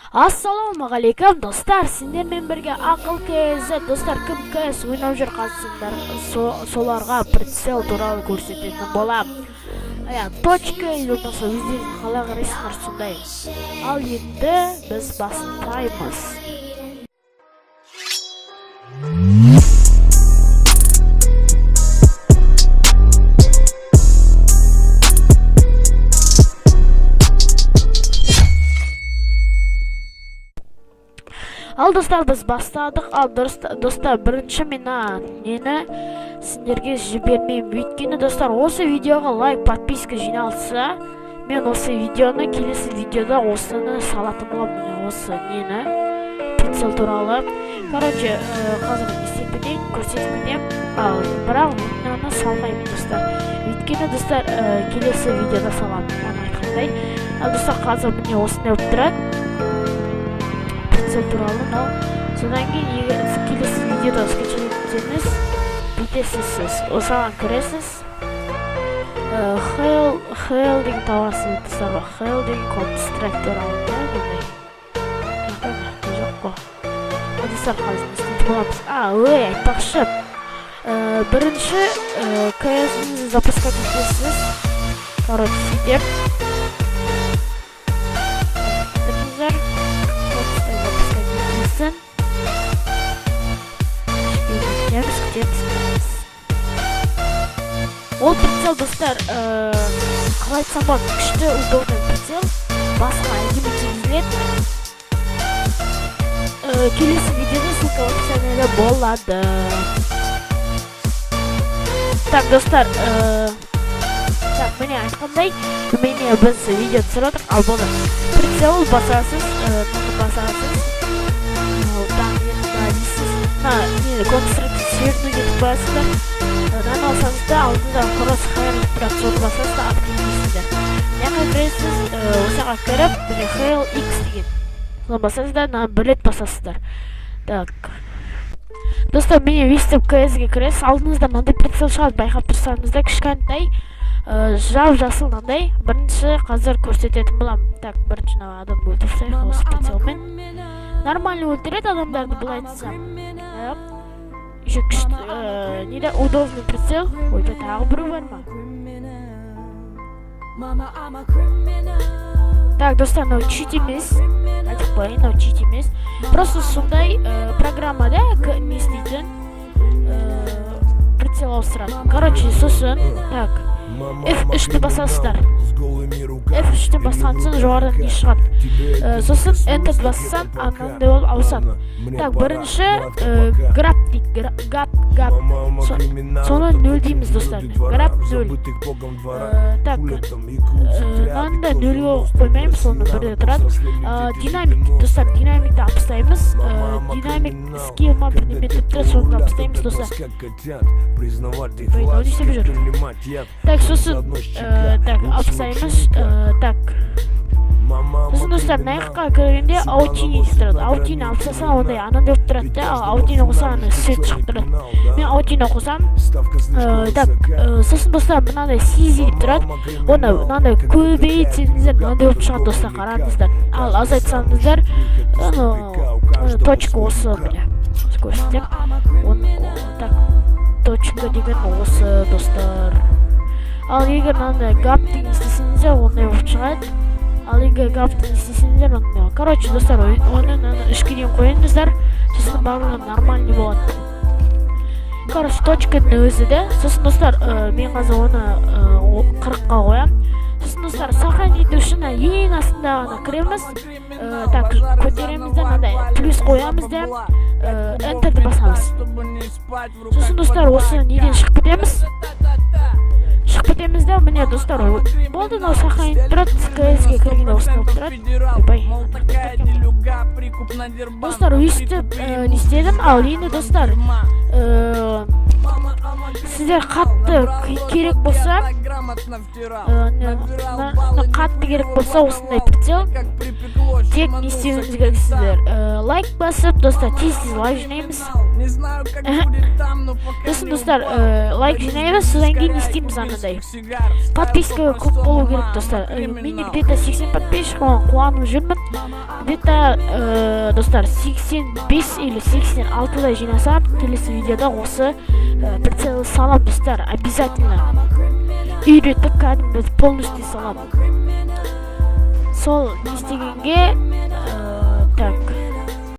Ассалаумағалейкум, достар! Сендермен бірге Ақыл КЗ. Достар, кім КС ойнап жүр қазір, соларға прицел туралы көрсететін боламын. Иә, точка или болмаса өздерің қалай қарайсыңдар, сондай. Ал енді біз бастаймыз. Ал, достар, біз бастадық. Ал, дұрыс, достар, бірінші мен мына нені сендерге жібермеймін, өйткені, достар, осы видеоға лайк, подписка жиналса, мен осы видеоны келесі видеода осыны салатын боламын, міне, осы нені, прицел туралы. Короче, қазір не істеп кетейін, көрсетіп кетемін. Ал бірақ мынаны салмаймын, достар, өйткені, достар, келесі видеода саламын, оны айтқандай. Ал, достар, қазір, міне, осындай болып тұрады прицел туралы мынау. Содан кейін егер келесі видеода скачать етсеңіз, бүйтесіз: сіз осыған кіресіз, Хейл деген табасыз, достар. Хейл деген Counter Strike туралы да. Мындай мына жоқ қой. Ал, достар, қазір не істейтін боламыз? А, ой, айтпақшы, бірінші КС запускать етесіз. Короче, сөйтіп тұрыңыздар, запускать етілсін. Күтеміз, күтеміз, күтеміз. Ол прицел, достар, қалай айтсам болады, күшті, удобный прицел, басқа әдемі кигізіледі. Келесі видеода ссылка в описанияда болады. Так, достар, так, міне, айтқандай, міне, біз видео түсіріп жатырмық. Ал болды, прицел басасыз, мынаны басасыз, дейсіз, мына не, Counter Strike свернуть етіп қоясыздар. Мынаны алсаңыз да, алдында crosshair деп тұрады, соны басасыз да, открыть дейсіздер. Мына жаққа кіресіз, осы жаққа кіріп, міне, Hail X деген, соны басасыз да, мынаны бір рет басасыздар. Так, достар, міне, өйстіп КС-ге кіресіз. Алдыңызда мынандай прицел шығады, байқап тұрсаңыздар, кішкентай, жап жасыл мынандай. Бірінші қазір көрсететін боламын. Так, бірінші мына адамды өлтіріп тастайық. Осы прицелмен нормально өлтіреді адамдарды, былай айтсам. Еще күшті, неде, удобный прицел. Ойбай, тағы біреу бар ма? Так, достар, мынау чит емес, айтып қояйын, мынау чит емес, просто сондай программа да, не істейтін, прицел ауыстыратын. Короче, сосын, так, F3-ті басасыздар. F3-тен басқан соң жоғарыдан не шығады? Сосын Enter бассаң, анандай болып ауысады. Так, бірінші граб дейді, гап, гап, соны нөл дейміз, достар, граб нөл. Так, мынаны да нөлге қоймаймыз, соны бірде тұрады. Динамик, достар, динамикті алып тастаймыз. Динамик скилл ма, бірдеме деп тұрады, соны алып тастаймыз, достар. Ой, мынау не істеп жүр? Так, сосын, так, алып тастаймыз. Так, сосын, достар, мына жаққа кіргенде аутини деп тұрады. Аутини алып тастасаң, ондай анандай болып тұрады да, ал аутини қоссаң, ана свет шығып тұрады. Мен аутини қосамын. Так, сосын, достар, мынандай сизи деп тұрады, оны мынандай көбейтсеңіздер, мынандай болып шығады, достар, қараңыздар. Ал азайтсаңыздар, ана точка осы, міне, көрсетемін оны. Так, точка деген осы, достар. Ал егер мынандай гап деген істесеңіздер, ондай болып шығады. Ал егер гапты істесеңіздер, ондай. Короче, достар, оны мынаны үшке дейін қойыңыздар, сосын барлығы нормальный болады. Короче, точканың өзі де. Сосын, достар, мен қазір оны 40-қа қоямын. Сосын, достар, сохранить ету үшін ең астындағына кіреміз. Так, көтереміз де, мынандай плюс қоямыз да, Enterді басамыз. Сосын, достар, осы неден шығып кетеміз, шығып кетеміз да, міне, достар, болды, мынау сохранить тұрады. КС-ге кіргенде осындай болып тұрады. Ойбай, достар, өйстіп не істедім. Ал енді, достар, Сіздер қатты керек болса, қатты керек болса осындай прицел, тек не істеуіңіз керек сіздер? Лайк басып, достар, тез тез лайк жинаймыз. Сосын, достар, лайк жинаймыз. Содан кейін не істейміз? Анандай подписка көп болу керек, достар. Менде где-то 80 подписчик, оған қуанып жүрмін. Где-то, достар, 85 или 86-дай жинасам, келесі видеода осы прицел салам, достар, обязательно үйретіп, кәдімгі полностью саламын. Сол не істегенге